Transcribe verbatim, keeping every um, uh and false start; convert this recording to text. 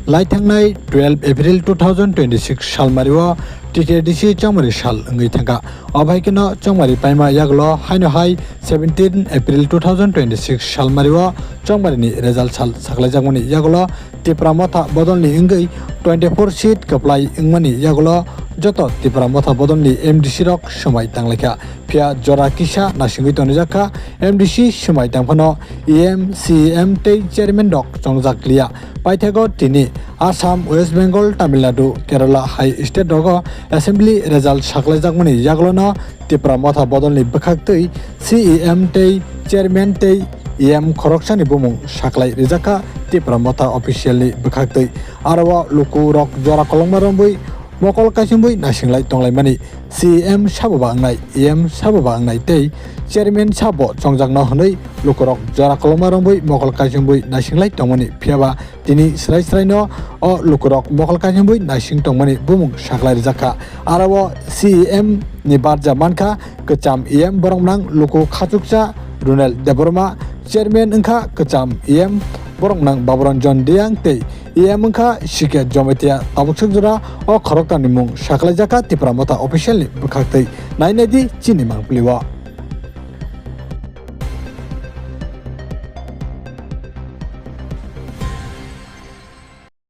Lai thangnai twelve April two thousand twenty-six salmario T T A D C chongmari sal wngwi thangkha. Obo hai kheno chongmari paima yagulo haino hai seventeen April two thousand twenty-six salmario chongmarini result sal saklaijakmani yagulo Tipra Motha bodolni wngwi twenty-four seat kwplai wngmani yagulo joto Tipra Motha bodolni M D C rok swmai tanglaikha. Phiya jora kisa nasingwi tonijak kha, M D C swmai tangphano E M, C E M tei chairman rok chongjak liya. Paithago tini Assam, West Bengal, Tamil Nadu, Kerala hai state rogo assembly result saklaijakmani yagulono Tipra Motha bodolni bwkhaktwi C E M tei chairman tei E M khoroksani bumung saklai rijakha Tipra Motha official ni bwkhaktwi. Aro o lukurok jora kolokma romwi mokol kaisingwi nasinglai tonglaimani. C E M sabo ba wngnai, E M sabo ba wngnai tei chairman sabo chongjakno hwnwi lukurok jora kolokma romwi mokol kaisingwi nasinglai tongmani. Phiyaba tini srai sraino o lukurok mokol kaisingwi naising tongmani bumung saklai rijakha. Aro o C E M ni barja mankha kwcham E M borok nang luku khachuksa Runel Debbarma, chairman wngkha kwcham E M borok nang Baburanjan Reang tei E M wngkha C K Jamatia. Tabuk swk jora o khoroktamni mung saklaijakha Tipra Motha official ni bwkhaktwi. Nai nai di chini mangpili o.